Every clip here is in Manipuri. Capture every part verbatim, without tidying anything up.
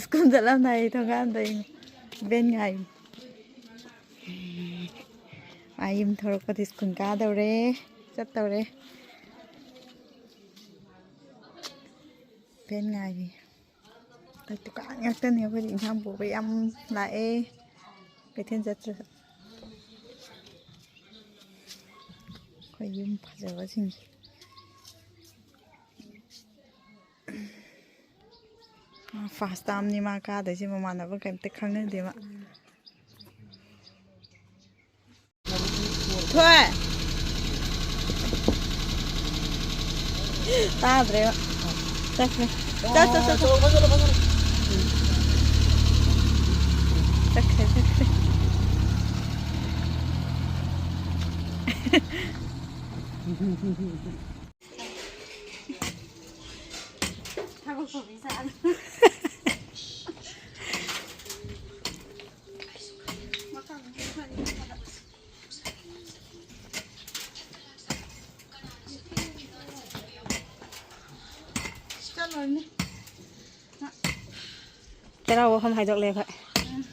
ꯁ꯭ꯀꯨꯜ ꯆꯠꯂꯝꯗꯥꯏ ꯊꯣꯡꯒꯥꯟꯗ ꯚꯦꯟ ꯉꯥꯏ꯫ ꯃꯥ ꯌꯨꯝ ꯊꯣꯔꯛꯄꯗ ꯁ꯭ꯀꯨꯜ ꯀꯥꯗꯧꯔꯦ, ꯆꯠꯇꯧꯔꯦ꯫ ꯚꯦꯟ ꯉꯥꯏꯔꯤ꯫ ꯗꯨꯀꯥꯟ ꯉꯥꯛꯇꯅꯤ ꯑꯩꯈꯣꯏꯗꯤ, ꯏꯟꯁꯥꯡ ꯄꯨꯕ ꯌꯥꯝ ꯂꯥꯛꯑꯦ ꯀꯩꯊꯦꯜ ꯆꯠꯇ꯭ꯔꯁꯨ꯫ ꯑꯩꯈꯣꯏ ꯌꯨꯝ ꯐꯖꯕꯁꯤꯡꯁꯦ꯫ ꯃꯥ ꯐꯥꯔꯁ ꯇꯥꯝꯅꯤ ꯃꯥ ꯀꯥꯗꯣꯏꯁꯦ, ꯃꯃꯥꯟꯅꯕ ꯀꯩꯝꯇ ꯈꯪꯅꯗꯦꯕ꯫ ꯊꯣꯏ! ꯇꯥꯗ꯭ꯔꯦꯕ꯫ ꯆꯠꯈ꯭ꯔꯦ꯫ ꯆꯠ, ꯆꯠ, ꯆꯠ, ꯆꯠ꯫ ꯆꯠꯈ꯭ꯔꯦ, ꯆꯠꯈ꯭ꯔꯦ꯫ ꯊꯕꯛ ꯇꯧꯕꯤ ꯁꯥꯔꯦ꯫ ꯆꯠꯂꯨꯔꯅꯤ꯫ ꯆꯩꯔꯥꯎ ꯋꯥꯐꯝ ꯍꯥꯏꯗꯣꯛꯂꯦ ꯑꯩꯈꯣꯏ꯫ ꯎꯝ꯫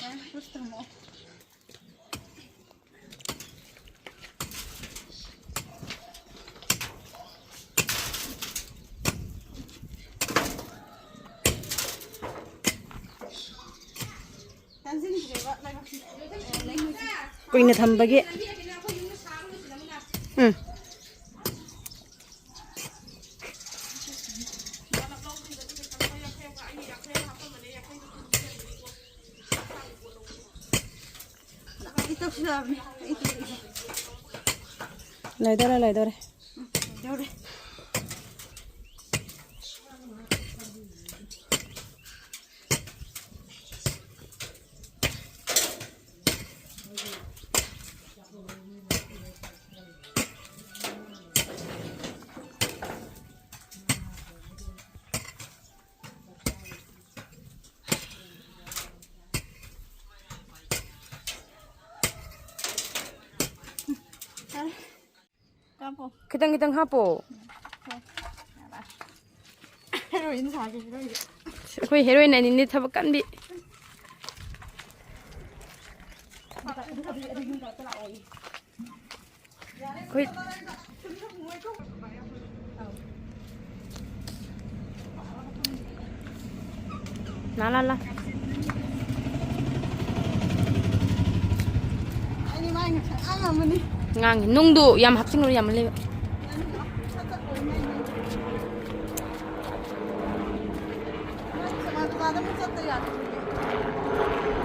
ꯌꯥꯔꯦ, ꯕꯨꯁ ꯊꯝꯃꯣ꯫ ꯀꯨꯏꯅ ꯊꯝꯕꯒꯤ꯫ ꯎꯝ꯫ ꯂꯣꯏꯗꯧꯔꯦ, ꯂꯣꯏꯗꯧꯔꯦ꯫ ꯎꯝ, ꯂꯣꯏꯗꯧꯔꯦ꯫ ꯈꯤꯇꯪ ꯈꯤꯇꯪ ꯍꯥꯞꯄꯣ꯫ ꯍꯦꯔꯣꯏꯟ ꯁꯥꯒꯦ, ꯍꯦꯔꯣꯏꯟ꯫ ꯑꯩꯈꯣꯏ ꯍꯦꯔꯣꯏꯟ ꯑꯅꯤꯅꯦ ꯊꯕꯛ ꯀꯟꯕꯤ꯫ ꯑꯩꯈꯣꯏ ꯂꯥ, ꯂꯥ, ꯂꯥ꯫ ꯑꯩꯗꯤ ꯃꯥꯏ ꯉꯁꯥꯏ ꯉꯥꯡꯉꯝꯃꯅꯤ꯫ ꯉꯥꯡꯉꯤ꯫ ꯅꯨꯡꯗꯨ ꯌꯥꯝ ꯍꯥꯞꯆꯤꯟꯒꯅꯨ, ꯌꯥꯝꯃꯜꯂꯦꯕ꯫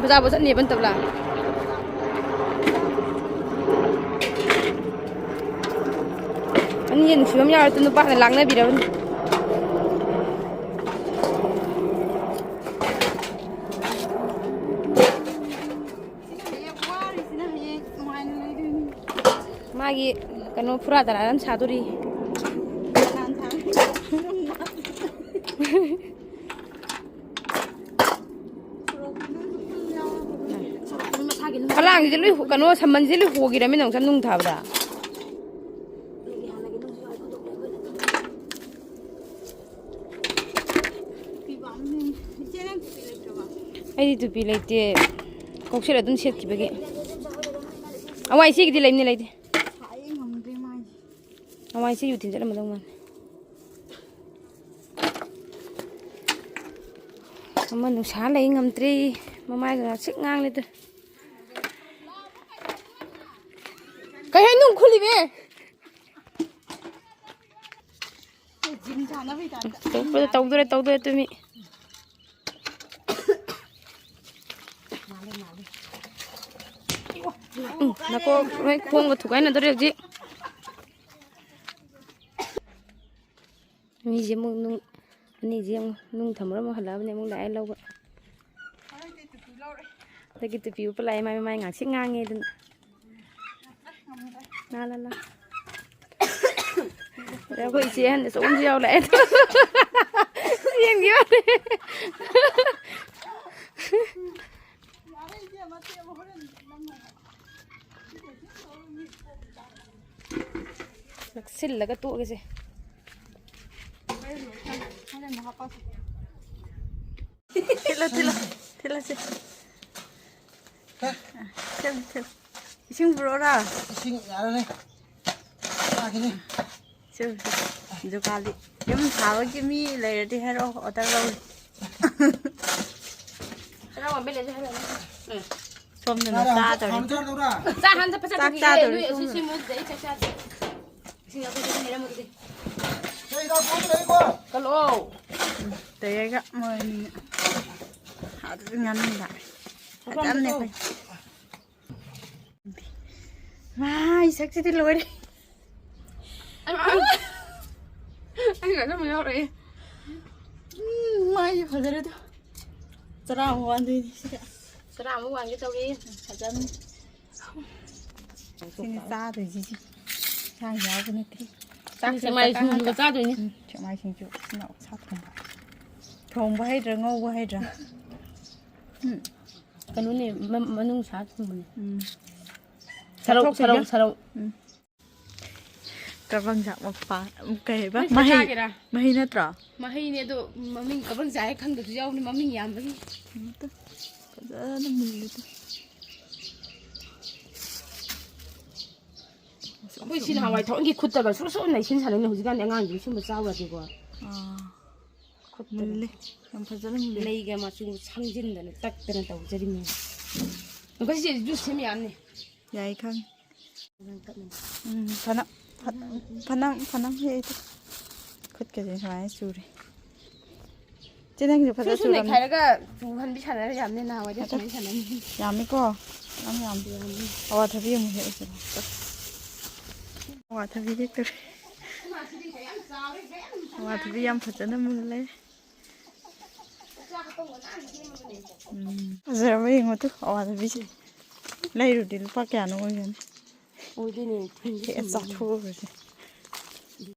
ꯕꯖꯥꯔꯕꯨ ꯆꯠꯅꯦꯕ ꯅꯠꯇꯕ꯭ꯔꯥ? ꯑꯅꯤ ꯅꯨꯡꯁꯤꯕ ꯑꯃ ꯌꯥꯎꯔꯦ, ꯅꯨꯄꯥꯅ ꯂꯥꯛꯅꯕꯤꯔꯕꯅꯤ꯫ ꯁꯤꯅ ꯍꯌꯦꯡ ꯋꯥꯔꯤꯁꯤꯅ ꯍꯌꯦꯡ ꯅꯨꯡꯉꯥꯏꯅ ꯂꯩꯗꯣꯏꯅꯤ꯫ ꯃꯥꯒꯤ ꯀꯩꯅꯣ ꯐꯨꯔꯥ ꯇꯔꯥ ꯑꯃ ꯁꯥꯗꯣꯔꯤ꯫ ꯀꯅꯥꯅ ꯊꯥꯡ? ꯁꯣꯔꯣꯛꯇꯨꯅ ꯃꯁꯥꯒꯤ ꯅꯨꯡ ꯐꯂꯥꯡꯁꯤꯗꯤ ꯂꯣꯏ ꯍꯨ-, ꯀꯩꯅꯣ, ꯁꯝꯕꯜꯁꯤꯗꯤ ꯂꯣꯏ ꯍꯣꯈꯤꯔꯃꯤ ꯅꯨꯡꯁꯥ ꯅꯨꯡ ꯊꯥꯕꯗ꯫ ꯇꯨꯄꯤ ꯄꯥꯝꯃꯤ꯫ ꯏꯆꯦ, ꯅꯪ ꯇꯨꯄꯤ ꯂꯩꯇ꯭ꯔꯕꯣ? ꯑꯩꯗꯤ ꯇꯨꯄꯤ ꯂꯩꯇꯦ꯫ ꯀꯣꯛꯁꯦꯠ ꯑꯗꯨꯝ ꯁꯦꯠꯈꯤꯕꯒꯤ꯫ ꯑꯋꯥꯏ, ꯏꯆꯦꯒꯤꯗꯤ ꯂꯩꯅꯤ, ꯂꯩꯇꯦ꯫ ꯁꯥꯏꯌꯦ, ꯉꯝꯗ꯭ꯔꯦ ꯃꯥꯏꯁꯦ꯫ ꯑꯋꯥꯏ, ꯏꯆꯦ ꯌꯨ ꯊꯤꯟ ꯆꯠꯂꯝꯃꯗꯧ ꯃꯥꯜꯂꯦ꯫ ꯑꯃ ꯅꯨꯡꯁꯥ ꯂꯩ ꯉꯝꯗ꯭ꯔꯦ꯫ ꯃꯃꯥꯏꯒ ꯉꯥꯡꯁꯤꯛ ꯉꯥꯡꯂꯦꯗ꯫ ꯀꯩ ꯍꯥꯏ ꯅꯨꯡ ꯈꯨꯜꯂꯤꯕꯤ? ꯖꯤꯝ ꯁꯥꯟꯅꯕꯩ ꯇꯥꯏꯞꯇ꯫ ꯇꯧꯗꯣꯔꯦ, ꯇꯧꯗꯣꯔꯦ, ꯇꯧꯗꯣꯔꯦ, ꯇꯨꯃꯤ꯫ ꯎꯝ, ꯅꯀꯣꯛ ꯅꯣꯏ ꯈꯣꯡꯒ ꯊꯨꯒꯥꯏꯅꯗꯣꯔꯦ ꯍꯧꯖꯤꯛ꯫ ꯃꯤꯁꯦ ꯑꯃꯨꯛ ꯅꯨꯡ, ꯑꯅꯤꯁꯦ ꯑꯃꯨꯛ ꯅꯨꯡ ꯊꯝꯃꯨꯔ ꯑꯃꯨꯛ ꯍꯜꯂꯛꯑꯕꯅꯦ, ꯑꯃꯨꯛ ꯂꯥꯛꯑꯦ ꯂꯧꯕ꯫ ꯍꯟꯗꯛꯀꯤ ꯇꯨꯄꯤ ꯎꯞꯄ ꯂꯥꯛꯑꯦ, ꯃꯥꯏ ꯃꯃꯥꯏ ꯉꯥꯡꯁꯤꯛ ꯉꯥꯡꯉꯦ ꯑꯗꯨꯅ꯫ ꯂꯥ, ꯂꯥ, ꯂꯥ꯫ ꯑꯗ ꯑꯩꯈꯣꯏ ꯏꯆꯦ ꯑꯍꯟ ꯑꯆꯧꯕ ꯑꯃꯁꯨ ꯌꯥꯎ ꯂꯥꯛꯑꯦ꯫ ꯆꯦꯟꯈꯤꯕ ꯋꯥꯅꯤ꯫ ꯌꯥꯔꯦ, ꯏꯆꯦ, ꯃꯇꯦꯛ ꯑꯃ ꯍꯣꯔꯦꯟ ꯅꯪ ꯅꯪ-꯫ ꯅꯛꯁꯤꯜꯂꯒ ꯇꯣꯛꯑꯒꯦꯁꯦ꯫ ꯊꯤꯜꯂꯣ, ꯊꯤꯜꯂꯣ, ꯊꯤꯜꯂꯣꯁꯦ꯫ ꯊꯤꯜꯂꯣ, ꯊꯤꯜꯂꯣ꯫ ꯏꯁꯤꯡ ꯄꯨꯔꯛꯑꯣꯔꯥ? ꯏꯁꯤꯡ ꯌꯥꯔꯅꯤ꯫ ꯆꯥꯈꯤꯅꯤ꯫ ꯁꯦ, ꯁꯦ꯫ ꯖꯨꯀꯥꯂꯤ꯫ ꯌꯨꯝ ꯁꯥꯕꯒꯤ ꯃꯤ ꯂꯩꯔꯗꯤ ꯍꯥꯏꯔꯛꯑꯣ, order ꯂꯧꯔꯤ꯫ ꯍꯔꯥꯎ ꯑꯃ ꯂꯩꯔꯦ, ꯍꯔꯥꯎ ꯑꯃ꯫ ꯎꯝ꯫ ꯁꯣꯝꯗꯅ ꯉꯥꯏꯔꯦ, ꯆꯥ ꯍꯥꯟ ꯇꯧꯔꯤ꯫ ꯆꯥ ꯍꯥꯟ ꯆꯥ ꯍꯥꯟ ꯆꯠꯄ ꯆꯠꯈꯤꯒꯦ꯫ ꯆꯥ ꯇꯧꯔꯤ ꯅꯣꯏ ꯑꯁꯤ ꯁꯣꯝꯗꯅ꯫ ꯁꯤ ꯃꯣꯏꯁꯤꯗ ꯑꯩ ꯆꯥꯛ ꯆꯥꯗꯦ꯫ ꯏꯁꯤꯡ ꯌꯥꯎꯗ꯭ꯔꯗꯤ ꯑꯗꯨꯝ ꯂꯩꯔꯝꯃꯒꯦ꯫ ꯀꯩ ꯍꯤꯗꯥꯛ ꯄꯨꯔꯛꯇ꯭ꯔꯦꯀꯣ? ꯀꯜꯂꯛꯑꯣ꯫ ꯇꯌꯥꯏꯒ ꯃꯣꯏ ꯑꯅꯤꯅ꯫ ꯑꯗꯨ ꯉꯥꯅꯨꯗ꯫ ꯐꯖꯕꯅꯦ ꯑꯩꯈꯣꯏ꯫ ꯃꯥꯏ ꯁꯛꯁꯤꯗꯤ ꯂꯣꯏꯔꯦ꯫ ꯑꯩ ꯉꯥꯅꯨ ꯑꯃ ꯌꯥꯎꯔꯛꯑꯦ꯫ ꯎꯝ, ꯃꯥꯏꯁꯦ ꯐꯖꯔꯦꯗ꯫ ꯆꯔꯥ ꯑꯃ ꯋꯥꯟꯗꯣꯏꯅꯤ ꯁꯤꯗ꯫ ꯆꯔꯥ ꯑꯃ ꯋꯥꯟꯒꯦ ꯇꯧꯔꯤ꯫ ꯐꯖꯅ꯫ ꯁꯤꯅ ꯆꯥꯗꯣꯏꯁꯤꯁꯤ꯫ ꯏꯟꯁꯥꯡ ꯌꯥꯎꯕ ꯅꯠꯇꯦ꯫ ꯆꯥꯛꯁꯦ ꯁꯦꯛꯃꯥꯏ ꯆꯥꯛ ꯁꯤꯡꯖꯨꯒ ꯆꯥꯗꯣꯏꯅꯤ꯫ ꯎꯝ, ꯁꯦꯛꯃꯥꯏ ꯁꯤꯡꯖꯨ꯫ ꯁꯤꯅ ꯑꯣꯛꯁꯥ ꯊꯣꯡꯕ꯫ ꯊꯣꯡꯕ ꯍꯩꯗ꯭ꯔꯥ ꯉꯧꯕ ꯍꯩꯗ꯭ꯔꯥ? ꯎꯝ꯫ ꯀꯩꯅꯣꯅꯦ, ꯃ-, ꯃꯅꯨꯡ ꯁꯥ ꯊꯣꯡꯕꯅꯦ꯫ ꯎꯝ꯫ ꯁꯔꯧ, ꯆꯥꯊꯣꯛꯈꯤꯒꯦ꯫ ꯁꯔꯧ, ꯁꯔꯧ꯫ ꯎꯝ꯫ ꯀꯕꯪꯖꯥꯛ ꯃꯄꯥ-, ꯀꯩ ꯍꯥꯏꯕ? ꯅꯪ ꯁꯤꯗ ꯃꯍꯩ꯫ ꯆꯥꯒꯦꯔꯥ? ꯃꯍꯩ ꯅꯠꯇ꯭ꯔꯣ? ꯃꯍꯩꯅꯦ ꯑꯗꯣ, ꯃꯃꯤꯡ ꯀꯕꯪꯖꯥꯛ ꯍꯥꯏ ꯈꯪꯗꯕꯁꯨ ꯌꯥꯎꯕꯅꯤ, ꯃꯃꯤꯡ ꯌꯥꯝꯕꯒꯤ꯫ ꯑꯃꯇ ꯐꯖꯅ ꯃꯨꯜꯂꯦ ꯑꯗꯣ꯫ ꯑꯩꯈꯣꯏ ꯁꯤ ꯅꯍꯥꯟꯋꯥꯏ ꯊꯑꯣꯏꯒꯤ ꯈꯨꯠꯇꯒ ꯁꯨꯔ ꯁꯨꯔ ꯅꯩꯁꯤꯟ ꯁꯥꯟꯅꯩꯅꯦ꯫ ꯍꯧꯖꯤꯛꯀꯥꯟꯗꯤ ꯑꯉꯥꯡꯁꯤꯡ ꯁꯨꯝꯕ ꯆꯥꯎ ꯌꯥꯗꯦꯀꯣ꯫ ꯑꯥ꯫ ꯈꯨꯠꯇꯒ꯫ ꯃꯨꯜꯂꯦ꯫ ꯌꯥꯝ ꯐꯖꯅ ꯃꯨꯜꯂꯦ꯫ ꯂꯩꯒ ꯃꯆꯨ ꯁꯪꯖꯤꯟꯗꯅ ꯇꯛꯇꯅ ꯇꯧꯖꯔꯤꯃꯤ꯫ ꯑꯩꯈꯣꯏ ꯁꯤ ꯖꯨꯁ ꯁꯦꯝ ꯌꯥꯝꯅꯤ꯫ ꯌꯥꯏ ꯈꯪꯉꯦ꯫ ꯎꯝ, ꯐꯅ-, ꯐ-, ꯐꯅ-, ꯐꯅ ꯍꯦꯛ ꯑꯩꯗꯤ ꯈꯨꯠꯀꯁꯦ ꯁꯨꯃꯥꯏꯅ ꯆꯨꯔꯦ꯫ ꯆꯦ, ꯅꯪꯁꯨ ꯐꯖ ꯁꯨꯔ ꯁꯨꯔꯝꯅꯤ꯫ ꯅꯩꯈꯥꯏꯔꯒ ꯆꯨꯍꯟꯕꯤ ꯁꯥꯟꯅꯔ ꯌꯥꯝꯅꯤ ꯅꯍꯥꯟꯋꯥꯏꯗꯤ ꯑꯗ ꯁꯨꯃꯥꯏꯅ ꯁꯥꯟꯅꯔꯝꯃꯤ꯫ ꯌꯥꯝꯃꯤꯀꯣ? ꯌꯥꯝ ꯌꯥꯝꯃꯤ꯫ ꯌꯥꯝꯃꯤ꯫ ꯑꯋꯥꯊꯕꯤ ꯑꯃꯨꯛ ꯍꯦꯛꯑꯁꯤꯔꯣ? ꯑꯋꯥꯊꯕꯤ ꯍꯦꯛꯇꯣꯔꯦ꯫ ꯑꯋꯥꯊꯕꯤ ꯌꯥꯝ ꯐꯖꯅ ꯃꯨꯜꯂꯦ꯫ ꯎꯝ꯫ ꯐꯖꯔꯕ ꯌꯦꯡꯉꯣ ꯇꯨ, ꯑꯋꯥꯊꯕꯤꯁꯦ꯫ ꯂꯩꯔꯨꯗꯤ ꯂꯨꯄꯥ ꯀꯌꯥꯅꯣ ꯑꯣꯏꯒꯅꯤ? ꯑꯣꯏꯗꯣꯏꯅꯦ, ꯊꯨꯝꯁꯨ ꯍꯦꯛꯑ ꯊꯨꯝꯕꯅꯦ꯫ ꯆꯥꯊꯣꯛꯎꯔꯁꯦ꯫